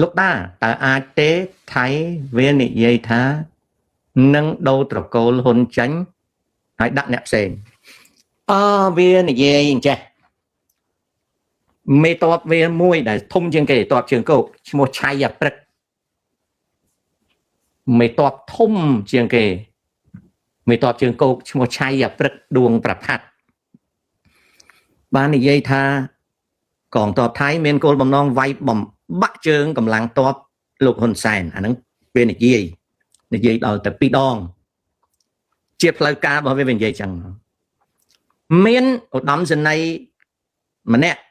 លោកតាតើអាចទេថៃវានិយាយថានឹងដូរត្រកូលហ៊ុនចេញហើយដាក់អ្នកផ្សេងអើវានិយាយអញ្ចេះមេតបវាមួយដែលធំជាងគេតបជើងគោកឈ្មោះឆៃយព្រឹកមេតបធំជាងគេមេតបជើងគោកឈ្មោះឆៃយព្រឹកដួងប្រផាត់បាននិយាយថាកងទ័ពថៃមានគោលបំណងវាយបំបាក់ជើងកម្លាំងទ័ពលោកហ៊ុនសែនអាហ្នឹងវានិយាយដល់ទៅ2ដងជាផ្លូវការរបស់វានិយាយចឹងមានឧត្តមសេនីយ៍ម្នាក់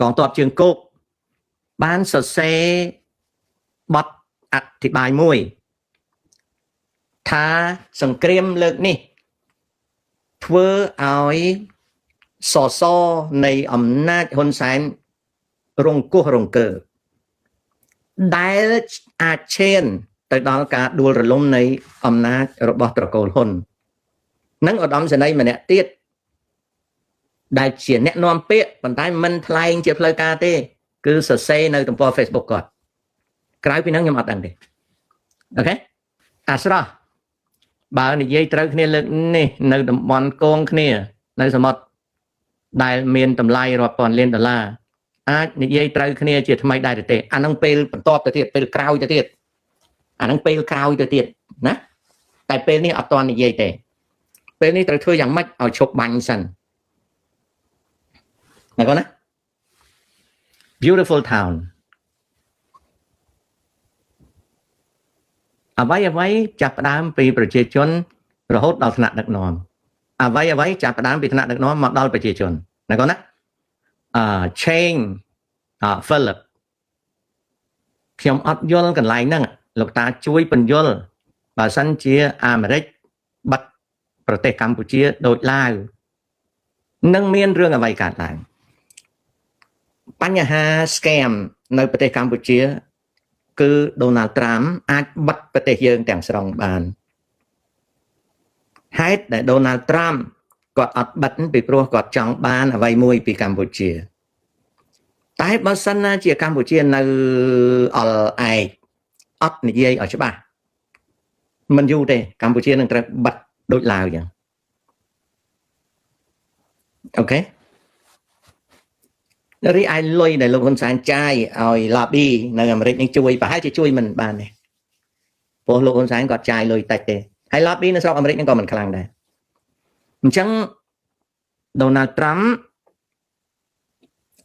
កងទ័ពជើងគោកបានសរសេរបទអធិប្បាយមួយថាសង្គ្រាមលើកនេះធ្វើឲ្យសសរនៃអំណាចហ៊ុនសែនរង្គោះរង្គើដែលអាចឈានទៅដល់ការដួលរលំនៃអំណាចរបស់ត្រកូលហ៊ុននិងឧត្តមសេនីយ៍ម្នាក់ទៀតដែលជាអ្នកនាំពាក្យប៉ុន្តែមិនថ្លែងជាផ្លូវការទេគឺសរសេរនៅទំព័រ Facebook គាត់ក្រៅពីហ្នឹងខ្ញុំអត់ដឹងទេអូខេអាស្រោះបើនិយាយត្រូវគ្នាលើកនេះនៅតំបន់គងគ្នានៅសមុទ្រដែលមានតម្លៃរាប់ពាន់លានដុល្លារអាចនិយាយត្រូវគ្នាជាថ្មីដែរទេអាហ្នឹងពេលបន្ទាប់ទៅទៀតពេលក្រោយទៅទៀតអាហ្នឹងពេលក្រោយទៅទៀតណាតែពេលនេះអត់ទាន់និយាយទេពេលនេះត្រូវធ្វើយ៉ាងម៉េចឲ្យឈប់បាញ់សិនណាកូនណា Beautiful town អ្វីៗចាប់ផ្ដើមពីប្រជាជនរហូតដល់ថ្នាក់ដឹកនាំអ្វីៗចាប់ផ្ដើមពីថ្នាក់ដឹកនាំមកដល់ប្រជាជនណាកូនណាCheng Philip ខ្ញុំអត់យល់កន្លែងហ្នឹងលោកតាជួយពន្យល់បើសិនជាអាមេរិកបិទប្រទេសកម្ពុជាដូចឡាវនឹងមានរឿងអ្វីកើតឡើងបញ្ហា scam នៅប្រទេសកម្ពុជាគឺ Donald Trump អាចបិទប្រទេសយើងទាំងស្រុងបានហេតុដែល Donald Trump គាត់អត់បិទពីព្រោះគាត់ចង់បានអ្វីមួយពីកម្ពុជាតែបើសិនណាជាកម្ពុជានៅអល់ឯកអត់និយាយឲ្យច្បាស់មិនយូរទេកម្ពុជានឹងត្រូវបិទដូចឡាវចឹងអូខេរីឯលុយដែលលោកហ៊ុនសែនចាយឲ្យ lobby នៅអាមេរិកនេះជួយប្រហែលជាជួយមិនបានទេព្រោះលោកហ៊ុនសែនគាត់ចាយលុយតិចទេហើយ lobby នៅស្រុកអាមេរិកនឹងក៏មិនខ្លាំងដែរអញ្ចឹង Donald Trump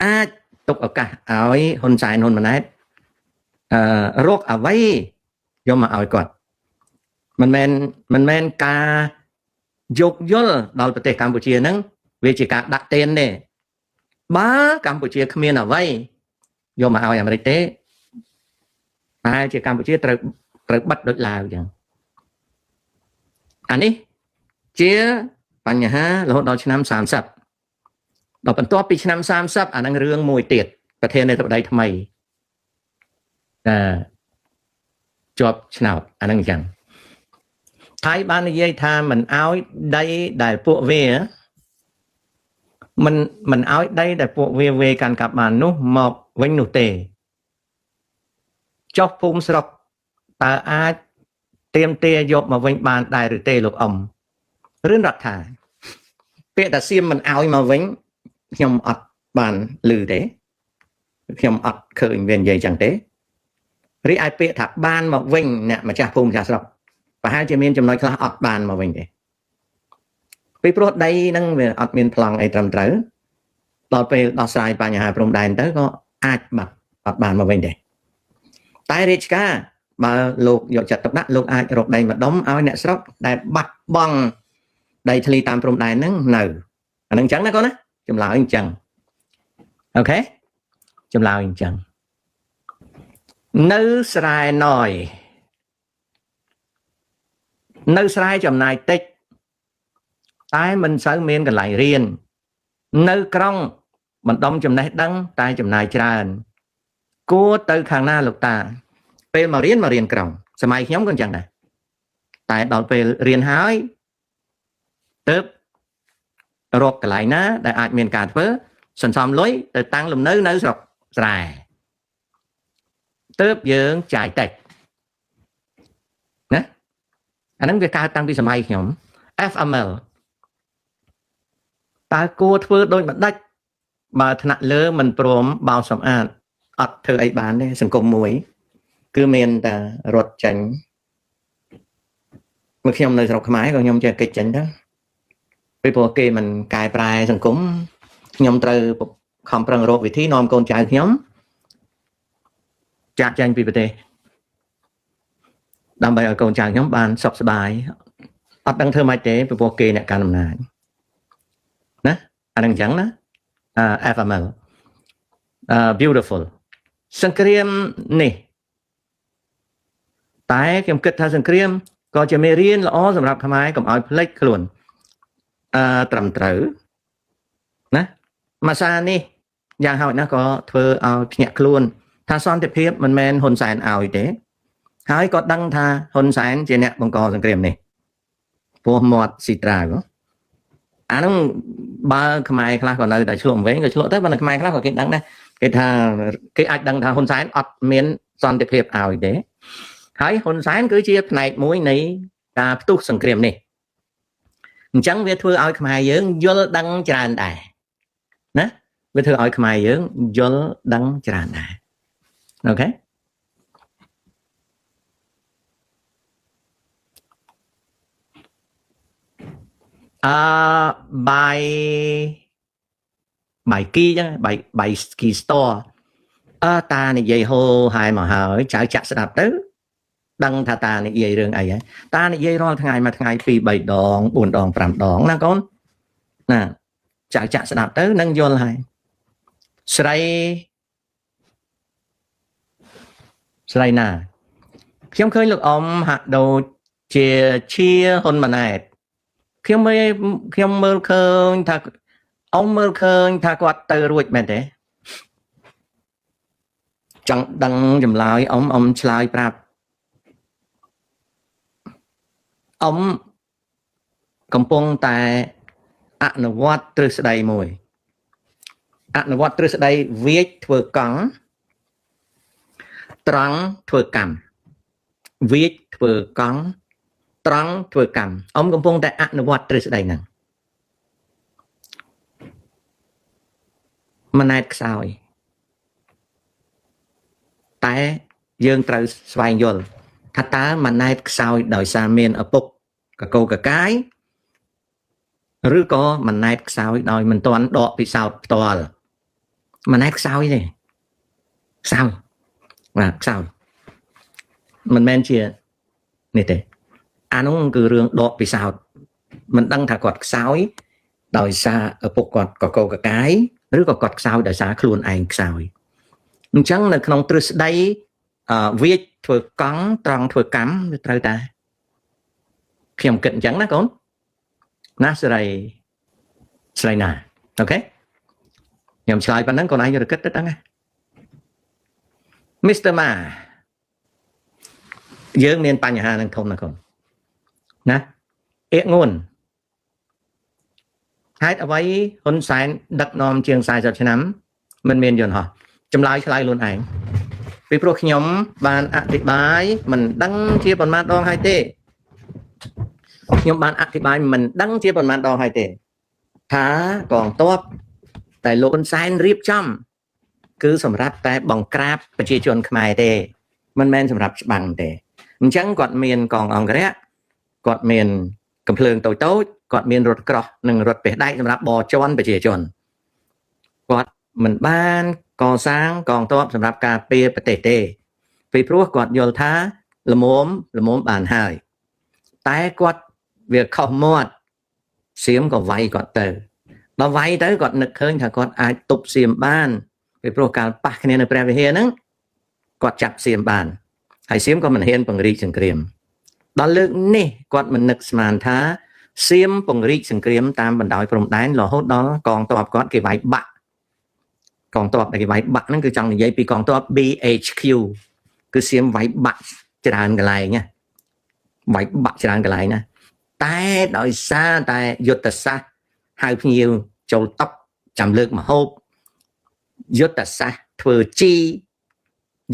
អាចទុកឱកាសឲ្យហ៊ុនសែនហ៊ុនម៉ាណែតរកអ្វីយកមកឲ្យគាត់មិនមែនការយោគយល់ដល់ប្រទេសកម្ពុជាហ្នឹងវាជាការដាក់ទានទេបើកម្ពុជាគ្មានអ្វីយកមកឲ្យអាមេរិកទេប្រហែលជាកម្ពុជាត្រូវបិទដូចឡាវអញ្ចឹងអានេះជាបញ្ហារហូតដល់ឆ្នាំ30ដល់បន្ទាប់ពីឆ្នាំ30អាហ្នឹងរឿងមួយទៀតប្រធានាធិបតីថ្មីជាប់ឆ្នោតអាហ្នឹងអញ្ចឹងថៃបាននិយាយថាមិនឲ្យដីដែលពួកវាមិនឲ្យដីដែលពួកវាវេកាន់កាប់បាននោះមកវិញនោះទេចុះភូមិស្រុកតើអាចទៀមទាយកមកវិញបានដែរឬទេលោកអ៊ំរឿនរដ្ឋាពាក្យតាសៀមមិនឲ្យមកវិញខ្ញុំអត់បានឮទេខ្ញុំអត់ឃើញវានិយាយចឹងទេរីឯពាក្យថាបានមកវិញអ្នកម្ចាស់ភូមិម្ចាស់ស្រុកប្រហែលជាមានចំណុចខ្លះអត់បានមកវិញទេពីព្រោះដីហ្នឹងវាអត់មានប្លង់អីត្រឹមត្រូវដល់ពេលដោះស្រាយបញ្ហាព្រំដែនទៅក៏អាចបាត់អត់បានមកវិញទេតែរាជការបើលោកយកចិត្តទុកដាក់លោកអាចរកដីម្ដុំឲ្យអ្នកស្រុកដែលបាត់បង់ដីធ្លីតាមព្រំដែនហ្នឹងនៅអាហ្នឹងអញ្ចឹងណាកូនណាចម្លើយអញ្ចឹងអូខេចម្លើយអញ្ចឹងនៅស្រែណយនៅស្រែចំណាយតិចតែមិនសូវមានកន្លែងរៀននៅក្រុងបណ្ដុំចំណេះដឹងតែចំណាយច្រើនគួរទៅខាងណាលោកតាពេលមករៀនក្រុងសម័យខ្ញុំក៏អញ្ចឹងដែរតែដល់ពេលរៀនហើយទៅរកកន្លែងណាដែលអាចមានការធ្វើសន្សំលុយទៅតាំងលំនៅនៅស្រុកស្រែ ទើបយើងចាយតិចណាអាហ្នឹងវាកើតតាំងពីសម័យខ្ញុំ FML តើគួរធ្វើដូចម្ដេចបើថ្នាក់លើមិនព្រមបោសសម្អាតអត់ធ្វើអីបានទេសង្គមមួយ គឺមានតែរត់ចេញមកខ្ញុំនៅស្រុកខ្មែរក៏ខ្ញុំចេះកិច្ចចេញទៅពីព្រោះគេមិនកែប្រែសង្គមខ្ញុំត្រូវខំប្រឹងរកវិធីនាំកូនចៅខ្ញុំចាក់ចេញពីប្រទេសដើម្បីឲ្យកូនចៅខ្ញុំបានសុខសប្បាយអត់ដឹងធ្វើម៉េចទេពីព្រោះគេអ្នកកាន់អំណាចណាអានឹងអញ្ចឹងណា FML beautiful សង្គ្រាមនេះតែខ្ញុំគិតថាសង្គ្រាមក៏ជាមេរៀនល្អសម្រាប់ខ្មែរកុំឲ្យភ្លេចខ្លួនអឺត្រឹមត្រូវណាមួយសារនេះយ៉ាងហោចណាស់ក៏ធ្វើឲ្យភ្ញាក់ខ្លួនថាសន្តិភាពមិនមែនហ៊ុនសែនឲ្យទេហើយក៏ដឹងថាហ៊ុនសែនជាអ្នកបង្កសង្គ្រាមនេះពោះមាត់ស៊ីត្រាវអានោះបើខ្មែរខ្លះក៏នៅតែឆ្លក់វិញក៏ឆ្លក់ទៅបើខ្មែរខ្លះក៏គេដឹងដែរគេថាគេអាចដឹងថាហ៊ុនសែនអត់មានសន្តិភាពឲ្យទេហើយហ៊ុនសែនគឺជាផ្នែកមួយនៃការផ្ទុះសង្គ្រាមនេះអញ្ចឹងវាធ្វើឲ្យខ្មែរយើងយល់ដឹងច្រើនដែរណាវាធ្វើឲ្យខ្មែរយើងយល់ដឹងច្រើនដែរ OK អឺបាយបាយគីចឹងបាយបាយគី store អើតានិយាយហូហើយមកហើយចៅចាក់ស្ដាប់ទៅដឹងថាតានិយាយរឿងអីហើយតានិយាយរាល់ថ្ងៃមួយថ្ងៃ2 3ដង4ដង5ដងណាកូនណាចៅចាក់ស្ដាប់ទៅនឹងយល់ហើយស្រីស្រីណាខ្ញុំឃើញលោកអ៊ំហាក់ដូចជាឈៀហ៊ុនម៉ាណែតខ្ញុំមើលខ្ញុំមើលឃើញថាអ៊ំមើលឃើញថាគាត់ទៅរួចមែនទេចង់ដឹងចម្លើយអ៊ំអ៊ំឆ្លើយប្រាប់អ៊ំកំពុងតែអនុវត្តទ្រឹស្ដីមួយអនុវត្តទ្រឹស្ដីវាចធ្វើកង់ត្រង់ធ្វើកម្មវាចធ្វើកង់ត្រង់ធ្វើកម្មអ៊ំកំពុងតែអនុវត្តទ្រឹស្ដីហ្នឹងម៉ណែតខ្សោយតែយើងត្រូវស្វែងយល់ថាតើម៉ណែតខ្សោយដោយសារមានឪពុកកកោកកាយឬក៏ម៉ណែតខ្សោយដោយមិនទាន់ដកពិសោធន៍ផ្ទាល់ម៉ណែតខ្សោយទេខ្សោយបាទខ្សោយមិនមែនជានេះទេអានោះគឺរឿងដកពិសោធន៍មិនដឹងថាគាត់ខ្សោយដោយសារឪពុកគាត់កកោកកាយឬក៏គាត់ខ្សោយដោយសារខ្លួនឯងខ្សោយអញ្ចឹងនៅក្នុងទ្រឹស្ដីវាចធ្វើកង់ត្រង់ធ្វើកម្មវាត្រូវតែខ្ញុំគិតអញ្ចឹងណាកូនណាស្រីស្រីណា OK ខ្ញុំឆ្លើយប៉ុណ្ណឹងកូនឯងរគិតទៅដឹងណា Mr. Ma យើងមានបញ្ហានឹងធំណាស់កូនណាអៀកងួនហេតុអ្វីហ៊ុនសែនដឹកនាំជាង40ឆ្នាំមិនមានយន្តហោះចម្លើយឆ្លើយខ្លួនឯងពីព្រោះខ្ញុំបានអធិប្បាយមិនដឹងជាប៉ុន្មានដងហើយទេខ្ញុំបានអធិប្បាយមិនដឹងជាប៉ុន្មានដងហើយទេថាកងទ័ពតែលោកហ៊ុនសែនរៀបចំគឺសម្រាប់តែបង្ក្រាបប្រជាជនខ្មែរទេមិនមែនសម្រាប់ច្បាំងទេអញ្ចឹងគាត់មានកងអង្គរៈគាត់មានកំភ្លើងតូចតូចគាត់មានរថក្រោះនិងរថពេះដែកសម្រាប់បរជន់ប្រជាជនគាត់មិនបានកសាងកងទ័ពសម្រាប់ការពារប្រទេសទេពីព្រោះគាត់យល់ថាល្មមល្មមបានហើយតែគាត់វាខុសមាត់សៀមក៏វាយគាត់ទៅដល់វាយទៅគាត់នឹកឃើញថាគាត់អាចទប់សៀមបានពីព្រោះកាលប៉ះគ្នានៅព្រះវិហារហ្នឹងគាត់ចាប់សៀមបានហើយសៀមក៏មិនហ៊ានពង្រីកសង្គ្រាមដល់លើកនេះគាត់មិននឹកស្មានថាសៀមពង្រីកសង្គ្រាមតាមបណ្ដោយព្រំដែនរហូតដល់កងទ័ពគាត់គេវាយបាក់កងទ័ពដែលគេវាយបាក់ហ្នឹងគឺចង់និយាយពីកងទ័ព BHQ គឺសៀមវាយបាក់ច្រើនកន្លែងណាវាយបាក់ច្រើនកន្លែងណាតែដោយសារតែយុទ្ធសាស្ត្រហៅភ្ញៀវចូលតុចាំលើកមហូបយុទ្ធសាស្ត្រធ្វើជី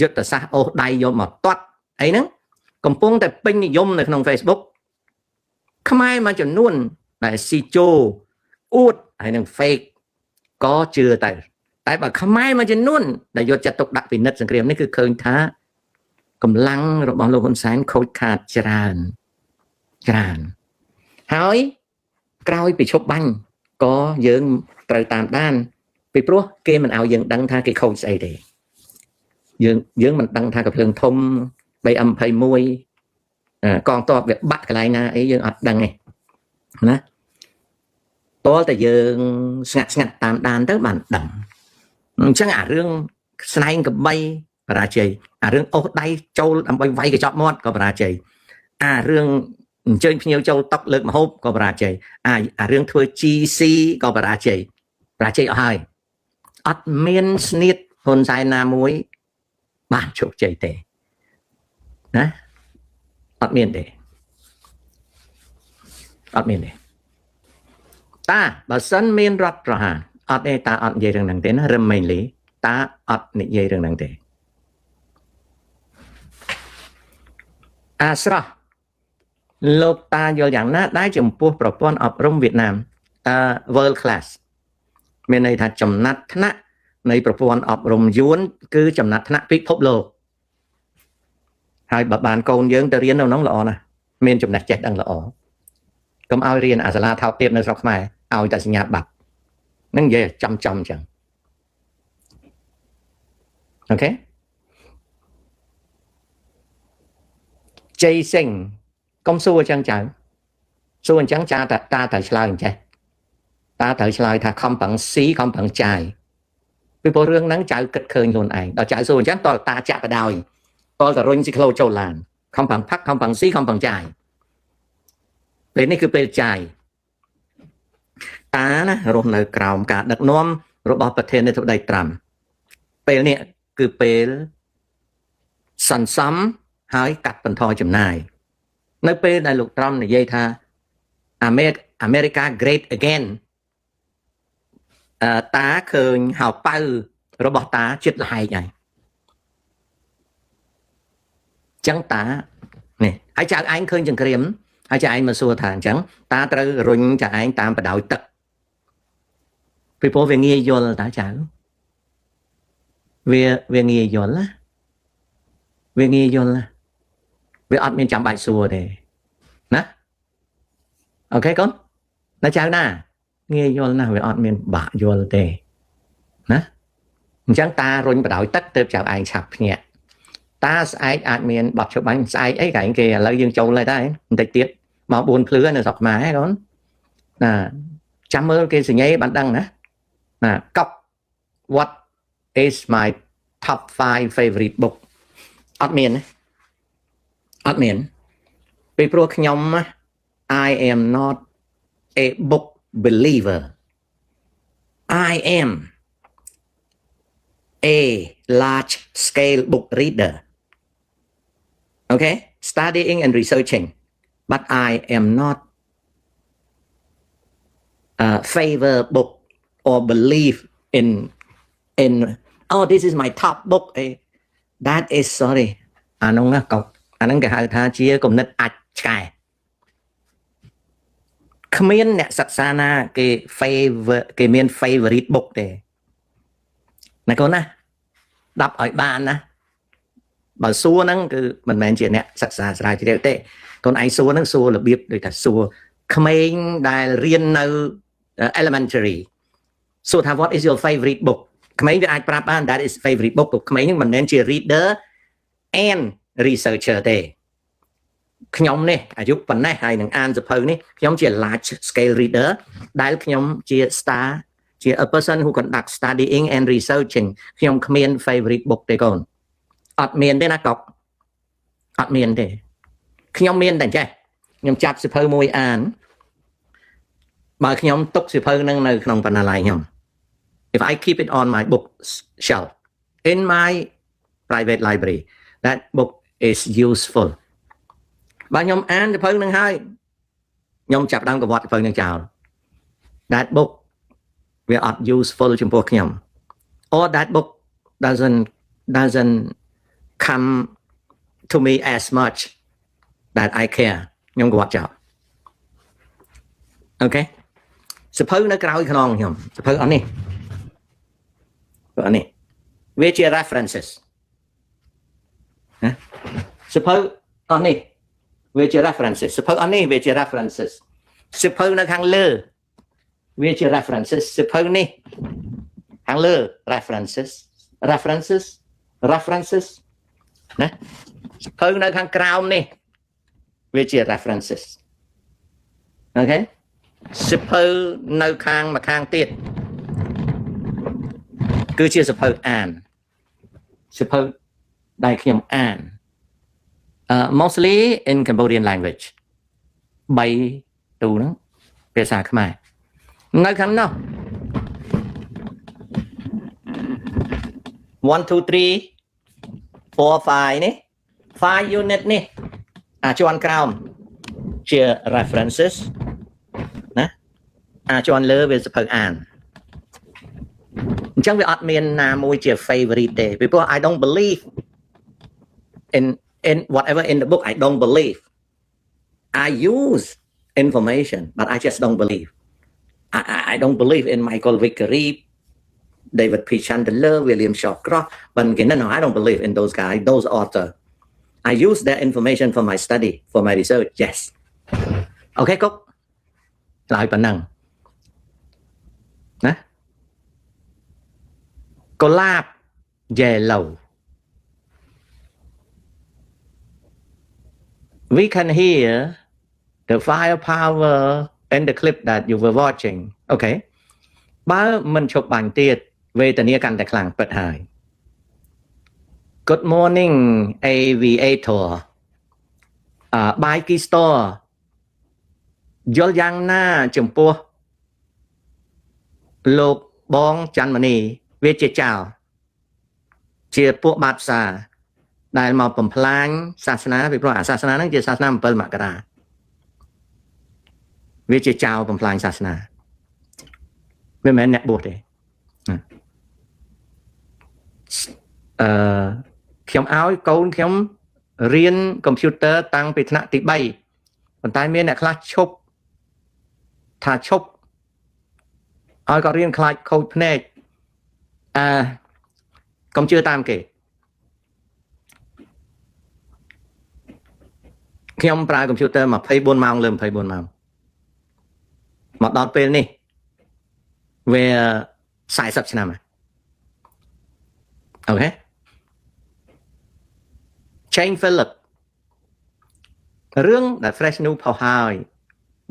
យុទ្ធសាស្ត្រអូសដៃយកមកទាត់អីហ្នឹងកំពុងតែពេញនិយមនៅក្នុង Facebook ខ្មែរមួយចំនួនដែលស៊ីជោអួតហើយនឹង fake ក៏ជឿទៅតែបើខ្មែរមួយចំនួនដែលយកចិត្តទុកដាក់ពិនិត្យសង្គ្រាមនេះគឺឃើញថាកម្លាំងរបស់លោកហ៊ុនសែនខូចខាតច្រើនច្រើនហើយក្រោយពីឈប់បាញ់ក៏យើងត្រូវតាមដានពីព្រោះគេមិនឲ្យយើងដឹងថាគេខូចស្អីទេយើងយើងមិនដឹងថាកំភ្លើងធំ BM21 កងទ័ពវាបាក់កន្លែងណាអីយើងអត់ដឹងទេណាតើតែយើងស្ងាត់ស្ងាត់តាមដានទៅបានដឹងអញ្ចឹងអារឿងស្នែងកបីបរាជ័យអារឿងអូសដៃចូលដើម្បីវាយកញ្ចប់មាត់ក៏បរាជ័យអារឿងអញ្ជើញភ្ញៀវចូលតុលើកម្ហូបក៏បរាជ័យអាអារឿងធ្វើ GC ក៏បរាជ័យបរាជ័យអស់ហើយអត់មានស្នៀតហ៊ុនសែនណាមួយបានជោគជ័យទេណាអត់មានទេអត់មានទេតាបើសិនមានរដ្ឋប្រហារអត់ទេតាអត់និយាយរឿងហ្នឹងទេណារឹមមេងលីតាអត់និយាយរឿងហ្នឹងទេអាស្រោះលោកតាយល់យ៉ាងណាដែរចំពោះប្រព័ន្ធអប់រំវៀតណាមអឺ world class មានន័យថាចំណាត់ថ្នាក់នៃប្រព័ន្ធអប់រំយួនគឺចំណាត់ថ្នាក់ពិភពលោកហើយបើបានកូនយើងទៅរៀននៅនោះល្អណាស់មានចំណេះចេះដឹងល្អកុំឲ្យរៀនអាសាលាថោកទាបនៅស្រុកខ្មែរឲ្យតែសញ្ញាបត្រនឹងនិយាយចំចំអញ្ចឹង OK ជ័យសិងកុំសួរអញ្ចឹងចៅសួរអញ្ចឹងចាតាតាត្រូវឆ្លើយអញ្ចេះតាត្រូវឆ្លើយថាខំប្រឹងស៊ីខំប្រឹងចាយពីព្រោះរឿងហ្នឹងចៅគិតឃើញខ្លួនឯងដល់ចៅសួរអញ្ចឹងតើតាចាក់បដ ாய் តើតរុញស៊ីក្លូចូលឡានខំប្រឹងផឹកខំប្រឹងស៊ីខំប្រឹងចាយពេលនេះគឺពេលចាយតាណារស់នៅក្រោមការដឹកនាំរបស់ប្រធានាធិបតីត្រាំពេលនេះគឺពេលសន្សំហើយកាត់បន្ថយចំណាយនៅពេលដែលលោកត្រាំនិយាយថា America great again អឺតាឃើញហៅប៉ៅរបស់តាចិត្តលហែកហើយចឹងតានេះហើយចៅឯងឃើញចង្គ្រាមហើយចៅឯងមកសួរថាអញ្ចឹងតាត្រូវរុញចៅឯងតាមបដោយទឹកពីព្រោះវាងាយយល់តាចៅវាវាងាយយល់ណាវាងាយយល់ណាវាអត់មានចាំបាច់សួរទេណា OK កូនណាចៅណាងាយយល់ណាស់វាអត់មានបាក់យល់ទេណាអញ្ចឹងតារុញបដោយទឹកទៅចៅឯងឆាប់ភ្ញាក់តាស្អែកអាចមានបត់ជប់បាញ់ស្អែកអីកែងគេឥឡូវយើងចូលហើយដែរបន្តិចទៀតមក4ភ្លឺនៅស្រុកខ្មែរកូនណាចាំមើលគេសញ្ញេបានដឹងណាណាកប់ What is my top 5 favorite book? អត់មានទេអត់មានពីព្រោះខ្ញុំ I am not a book believer. I am a large scale book reader, okay, studying and researching, but I am not favor book or believe in "Oh, this is my top book." That is, sorry, អានោះណាក៏អាហ្នឹងគេហៅថាជាគំនិតអាចឆ្កែគ្មានអ្នកសិក្សាណាគេ favor គេមាន favorite book ទេណាកូនណាដាប់ឲ្យបានណាបើសួរហ្នឹងគឺមិនមែនជាអ្នកសិក្សាស្រាវជ្រាវទេកូនឯងសួរហ្នឹងសួររបៀបដូចថាសួរក្មេងដែលរៀននៅ elementary សួរថា "What is your favorite book?" ក្មេងវាអាចប្រាប់បាន that is favorite book ព្រោះក្មេងហ្នឹងមិនមែនជា reader and researcher ទេខ្ញុំនេះអាយុប៉ុណ្ណេះហើយនឹងអានសៀវភៅនេះខ្ញុំជា large scale reader ដែលខ្ញុំជា star ជា a person who conduct studying and researching ខ្ញុំគ្មាន favorite book ទេកូនអត់មានទេណាកុកអត់មានទេខ្ញុំមានតែចេះខ្ញុំចាប់សៀវភៅមួយអានបើខ្ញុំទុកសៀវភៅនឹងនៅក្នុងបណ្ណាល័យខ្ញុំ if I keep it on my book shelf in my private library, that book is useful. បើខ្ញុំអានសៀវភៅនឹងហើយខ្ញុំចាប់ដើមកវត្តសៀវភៅនឹងចោល that book វាអត់ useful ចំពោះខ្ញុំ or that book doesn't Come to me as much that I care. ខ្ញុំក៏អត់ចោល okay សៀវភៅនៅក្រោយខ្នងខ្ញុំសៀវភៅអស់នេះអស់នេះវាជា references ណាសៀវភៅអស់នេះវាជា references សៀវភៅអស់នេះវាជា references សៀវភៅនៅខាងលើវាជា references សៀវភៅនេះខាងលើ references, references, references ណាសៀវភៅនៅខាងក្រោមនេះវាជា references. Okay សៀវភៅនៅខាងម្ខាងទៀតគឺជាសៀវភៅអានសៀវភៅដែលខ្ញុំអាន mostly in Cambodian language. 3ទូហ្នឹងភាសាខ្មែរនៅខាងនោះ1 2 3 4 5នេះ5 unit នេះអាចន់ក្រោមជា references ណាអាចន់លើវាសៀវភៅអានអញ្ចឹងវាអត់មានណាមួយជា favorite ទេពីព្រោះ I don't believe in whatever in the book. I don't believe. I use information, but I just don't believe. I don't believe in Michael Vickery, David P. Chandler, William Shawcross, but no, I don't believe in those guys, those author. I use that information for my study, for my research, yes. Okay កុកឆ្លើយប៉ុណ្ណឹងណាកុលាប yellow. We can hear the firepower in the clip that you were watching. Okay បើមិនឈប់បាញ់ទៀតវេទនាកាន់តែខ្លាំងពិតហើយ Good morning, aviator. អឺបាយគី store យល់យ៉ាងណាចំពោះលោកបងច័ន្ទមនីវាជាចៅជាពួកបាតផ្សារដែលមកបំផ្លាញសាសនាពីព្រោះអាសាសនាហ្នឹងជាសាសនា7មករាវាជាចៅបំផ្លាញសាសនាវាមិនមែនអ្នកបួសទេអឺខ្ញុំឲ្យកូនខ្ញុំរៀនកុំព្យូទ័រតាំងពីថ្នាក់ទី3ប៉ុន្តែមានអ្នកខ្លះឈប់ថាឈប់ឲ្យគាត់រៀនខ្លាចខូចភ្នែកអឺកុំជឿតាមគេខ្ញុំប្រើកុំព្យូទ័រ24ម៉ោងលើ24ម៉ោងមកដល់ពេលនេះវា40ឆ្នាំហើយ okay Chain Philip រឿងដែល Fresh News ផុសហើយ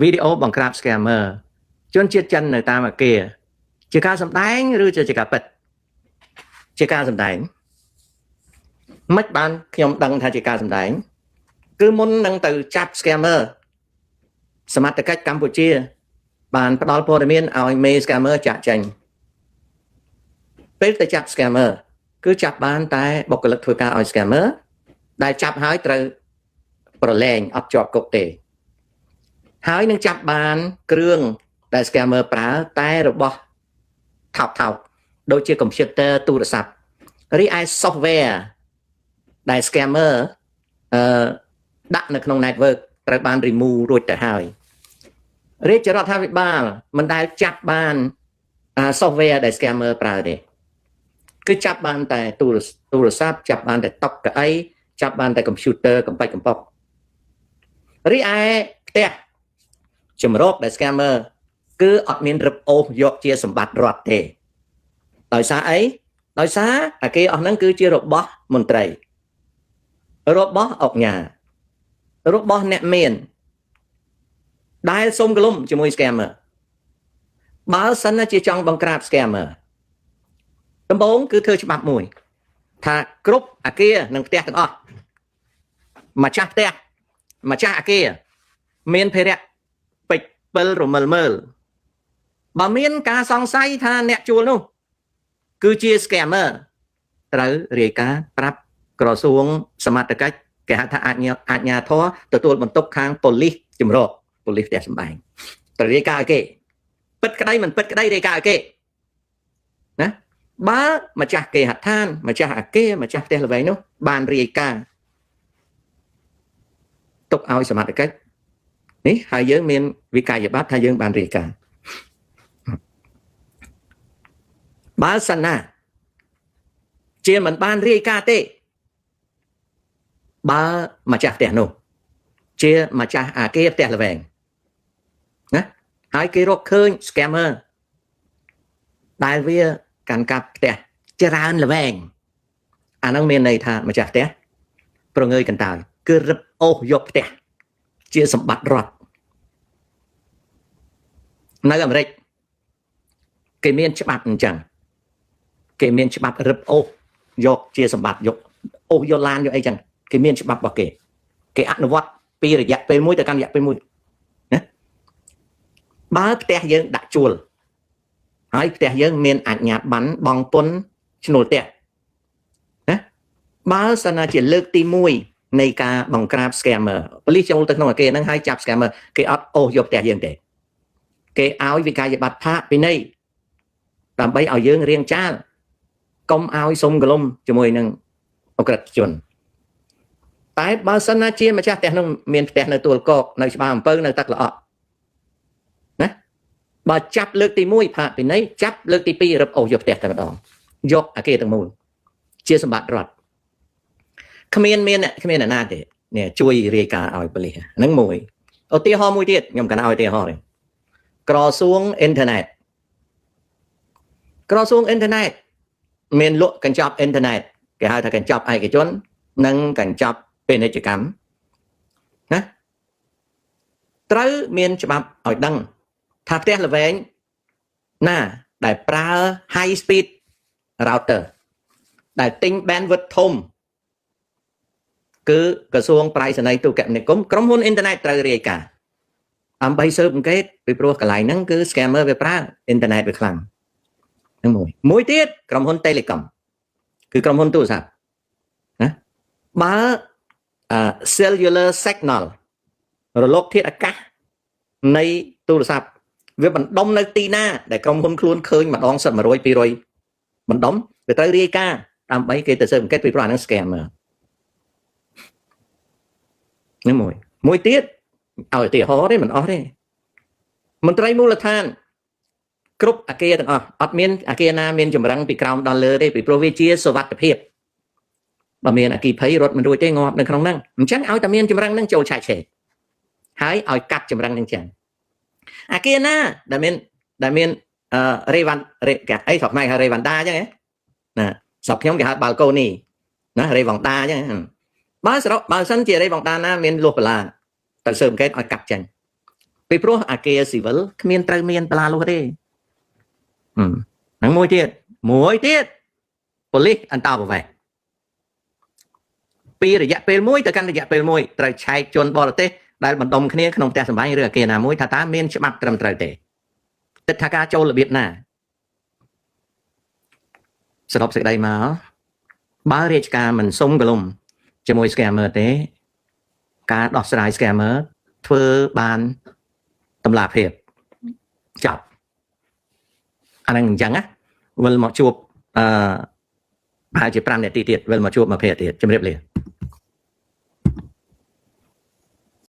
វីដេអូបង្ក្រាប scammer ជនជាតិចិននៅតាមអគារជាការសម្ដែងឬជាការពិតជាការសម្ដែងមិនបានខ្ញុំដឹងថាជាការសម្ដែងគឺមុននឹងទៅចាប់ scammer សមត្ថកិច្ចកម្ពុជា បានផ្ដល់ព័ត៌មានឲ្យមេ scammer ចាក់ចេញពេលទៅចាប់ scammer គឺចាប់បានតែបុគ្គលិកធ្វើការឲ្យ scammer ដែលចាប់ហើយត្រូវប្រឡែងអត់ជាប់គុកទេហើយនឹងចាប់បានគ្រឿងដែល scammer ប្រើតែរបស់ថោកថោកដូចជា computer ទូរស័ព្ទរីឯ software ដែល scammer អឺដាក់នៅក្នុង network ត្រូវបាន remove រួចទៅហើយរាជរដ្ឋាភិបាលមិនដែលចាប់បាន software ដែល scammer ប្រើទេគឺចាប់បានតែទូរទូរស័ព្ទចាប់បានតែតុកៅអីចាប់បានតែ computer កំប៉ិចកំប៉ុករីឯផ្ទះជំរកដែល scammer គឺអត់មានរឹបអូសយកជាសម្បត្តិរដ្ឋទេដោយសារអីដោយសារអាគេអស់ហ្នឹងគឺជារបស់មន្ត្រីរបស់អុកញ៉ារបស់អ្នកមានដែលសុំក្លុំជាមួយ scammer បើសិនជាចង់បង្ក្រាប scammer ដំបូងគឺធ្វើច្បាប់មួយ ថាគ្រប់អាគារនិងផ្ទះទាំងអស់ម្ចាស់ផ្ទះម្ចាស់អាគារមានភារៈពេចពិលរមិលមើលបើមានការសង្ស័យថាអ្នកជួលនោះ គឺជា scammer ត្រូវរាយការណ៍ប្រាប់ក្រសួងសមត្ថកិច្ចគេហៅថាអាជ្ញាអាជ្ញាធរទទួលបន្ទុកខាងប៉ូលីសចម្រុះប៉ូលីសផ្ទះសម្បែងត្រូវរាយការណ៍ឲ្យគេពិតក្តីមិនពិតក្តីរាយការណ៍ឲ្យគេណា បើម្ចាស់គេហដ្ឋានម្ចាស់អាគារម្ចាស់ផ្ទះល្វែងនោះបានរាយការណ៍ទុកឲ្យសមត្ថកិច្ចនេះហើយយើងមានវិក័យប័ត្រថាយើងបានរាយការណ៍បើសិនណាជាមិនបានរាយការណ៍ទេបើម្ចាស់ផ្ទះនោះជាម្ចាស់អាគារផ្ទះល្វែងណាហើយគេរកឃើញ scammer ដែលវាកាន់កាប់ផ្ទះច្រើនល្វែងអាហ្នឹងមានន័យថាម្ចាស់ផ្ទះប្រងើយកន្តើយគឺរឹបអូសយកផ្ទះជាសម្បត្តិរដ្ឋនៅអាមេរិកគេមានច្បាប់អញ្ចឹងគេមានច្បាប់រឹបអូសយកជាសម្បត្តិយកអូសយកឡានយកអីចឹងគេមានច្បាប់របស់គេគេអនុវត្តពីរយៈពេលមួយទៅកាន់រយៈពេលមួយណាបើផ្ទះយើងដាក់ជួលហើយផ្ទះយើងមានអាជ្ញាប័ណ្ណបងពុនឈ្នួលផ្ទះណាបើសិនណាជាលើកទី1នៃការបង្ក្រាប scammer ប៉ូលីសចូលទៅក្នុងអគារហ្នឹងហើយចាប់ scammer គេអត់អូសយកផ្ទះយើងទេគេឲ្យវិក័យប័ត្រផាកពិន័យដើម្បីឲ្យយើងរៀងចាលកុំឲ្យសុំកលុំជាមួយនឹងអក្រិតជនតែបើសិនណាជាម្ចាស់ផ្ទះនោះមានផ្ទះនៅទួលគោកនៅច្បារអំពៅនៅទឹកល្អក់ណាបើចាប់លើកទី1ផាកពិន័យចាប់លើកទី2រឹបអូសយកផ្ទះតែម្ដងយកអាគារទាំងមូលជាសម្បត្តិរដ្ឋគ្មានមានគ្មានអ្នកណាទេនេះជួយរាយការណ៍ឲ្យប៉ូលីសហ្នឹងមួយឧទាហរណ៍មួយទៀតខ្ញុំកណាឲ្យឧទាហរណ៍នេះក្រសួងអ៊ីនធឺណិតក្រសួងអ៊ីនធឺណិតមានលក់កញ្ចប់អ៊ីនធឺណិតគេហៅថាកញ្ចប់ឯកជននិងកញ្ចប់ពាណិជ្ជកម្មណាត្រូវមានច្បាប់ឲ្យដឹងថាផ្ទះល្វែងណាដែលប្រើ high speed router ដែលទិញ bandwidth ធំគឺក្រសួងប្រៃសណីទូរគមនាគមន៍ក្រុមហ៊ុនអ៊ីនធឺណិតត្រូវរាយការណ៍ដើម្បីស៊ើបអង្កេតពីព្រោះកន្លែងហ្នឹងគឺ scammer វាប្រើអ៊ីនធឺណិតវាខ្លាំងហ្នឹងមួយមួយទៀតក្រុមហ៊ុន Telecom គឺក្រុមហ៊ុនទូរស័ព្ទណាបើ cellular signal រលកធាតុអាកាសនៃទូរស័ព្ទវាបណ្ដុំនៅទីណាដែលក្រុមហ៊ុនខ្លួនឃើញម្ដងសិត100 200បណ្ដុំវាត្រូវរាយការណ៍ដើម្បីគេទៅស៊ើបអង្កេតពីព្រោះអាហ្នឹង scammer នេះមួយមួយទៀតឲ្យឧទាហរណ៍ទេមិនអស់ទេមន្ត្រីមូលដ្ឋានគ្រប់អាគារទាំងអស់អត់មានអាគារណាមានចម្រឹងពីក្រោមដល់លើទេពីព្រោះវាជាសុវត្ថិភាពបើមានអគិភ័យរត់មិនរួចទេងាប់នៅក្នុងហ្នឹងអញ្ចឹងឲ្យតែមានចម្រឹងហ្នឹងចូលឆែកឆេរហើយឲ្យកាត់ចម្រឹងហ្នឹងចឹងអាគារណាដែលមានដែលមានអឺរេវ៉ាន់រេអីស្រុកខ្មែរហៅរេវ៉ាន់ដាអញ្ចឹងណាស្រុកខ្ញុំគេហៅបាល់កូនីណារេវ៉ង់ដាអញ្ចឹងបើសរុបបើសិនជារេវ៉ង់ដាណាមានលួសបន្លាទៅស៊ើបអង្កេតឲ្យកាត់ចេញពីព្រោះអាគារស៊ីវិលគ្មានត្រូវមានបន្លាលួសទេហ្នឹងមួយទៀតមួយទៀតប៉ូលីសអន្តោប្រវេសន៍ពីរយៈពេលមួយទៅកាន់រយៈពេលមួយត្រូវឆែកជនបរទេសដែលបណ្ដុំគ្នាក្នុងផ្ទះសម្បែងឬអាគារណាមួយថាតើមានច្បាប់ត្រឹមត្រូវទេទិដ្ឋាការចូលរបៀបណាសរុបសេចក្តីមកបើរាជការមិនសុំកលុំជាមួយ scammer ទេការដោះស្រាយ scammer ធ្វើបានតម្លាភាពចប់អាហ្នឹងអញ្ចឹងណាវិលមកជួបអឺប្រហែលជា5នាទីទៀតវិលមកជួបមួយភាគទៀតជម្រាបលា។